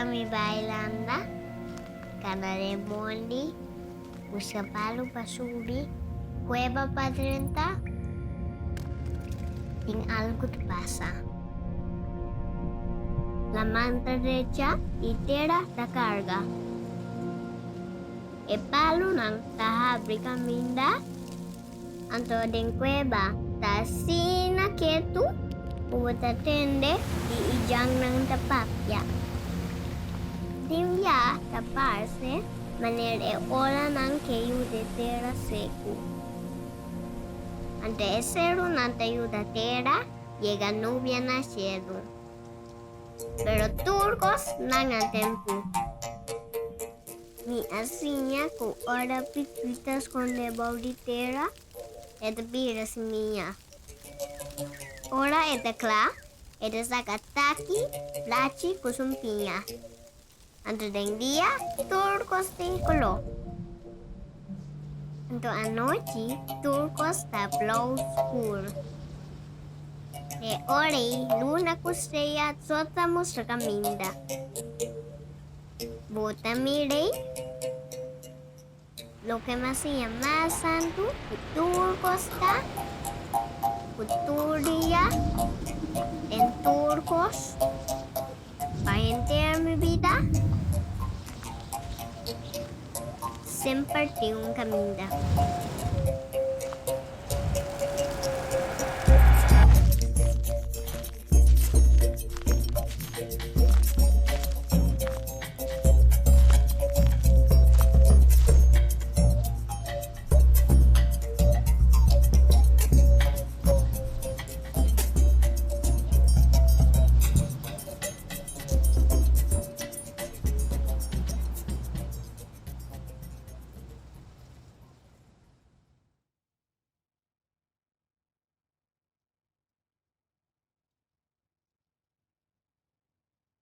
Ora mi bai landa, kana den mondi, buska palu pa subi, kueba pa drenta, tin algu ta pasa. Laman ta drecha i tera ta karga. E palunan ta habri kaminda, anto den kueba ta asina ketu ku bo ta tende di e djangnan ta papia. Tin bia ta parse manera e olanan ke yuda e tera seku. Anto e serunan ta yuda tera yega nubia na shelu. Pero tur kos nan a tempu. Mi a siña ku ora pipi ta skonde bou di tera, e ta bira simia. Ora e ta kla, e ta saka taki, blachi ku sumpiña. Anto den dia tur kos tin koló. Anto anochi tur kos ta blou skur. E ora ei luna ku strea so ta mustra kaminda. Bo ta mir'ei? Loke mi a siña mas santu ku tur kos ta, ku tur dia, den tur kos, pa henter mi bida, semper tin un kaminda.